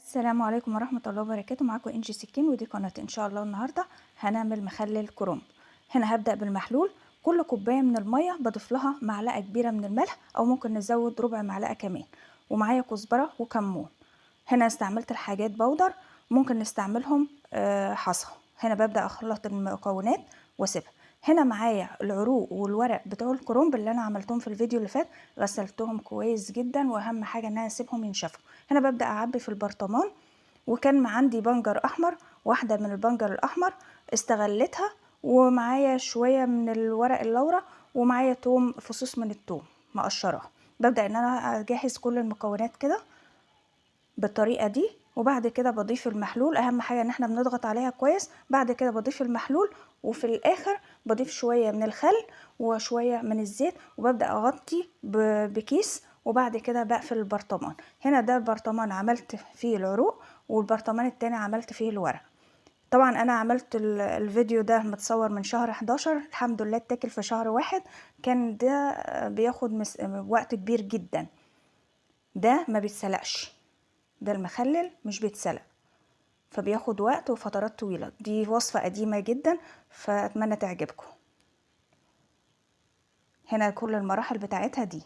السلام عليكم ورحمة الله وبركاته. معاكم انجي سكين ودي قناة. ان شاء الله النهاردة هنعمل مخلل كرنب. هنا هبدأ بالمحلول. كل كوباية من المية بضيف لها معلقة كبيرة من الملح، او ممكن نزود ربع معلقة كمان، ومعايا كزبرة وكمون. هنا استعملت الحاجات بودر، ممكن نستعملهم حصى. هنا ببدأ اخلط المكونات واسيبها. هنا معايا العروق والورق بتوع الكرنب اللي انا عملتهم في الفيديو اللي فات، غسلتهم كويس جدا، واهم حاجة ان انا اسيبهم ينشفوا. هنا ببدأ اعبي في البرطمان، وكان عندي بنجر احمر، واحدة من البنجر الاحمر استغلتها، ومعايا شوية من الورق اللورا، ومعايا توم، فصوص من التوم مقشراها. ببدأ ان انا اجهز كل المكونات كده بالطريقة دي، وبعد كده بضيف المحلول. اهم حاجة ان احنا بنضغط عليها كويس. بعد كده بضيف المحلول، وفي الاخر بضيف شوية من الخل وشوية من الزيت، وببدأ اغطي بكيس، وبعد كده بقفل البرطمان. هنا ده البرطمان عملت فيه العروق، والبرطمان التاني عملت فيه الورق. طبعا انا عملت الفيديو ده متصور من شهر 11، الحمد لله اتاكل في شهر 1. كان ده بياخد وقت كبير جدا. ده ما بيتسلقش، ده المخلل مش بيتسلق، فبياخد وقت وفترات طويلة. دي وصفة قديمة جدا، فأتمنى تعجبكم. هنا كل المراحل بتاعتها دي.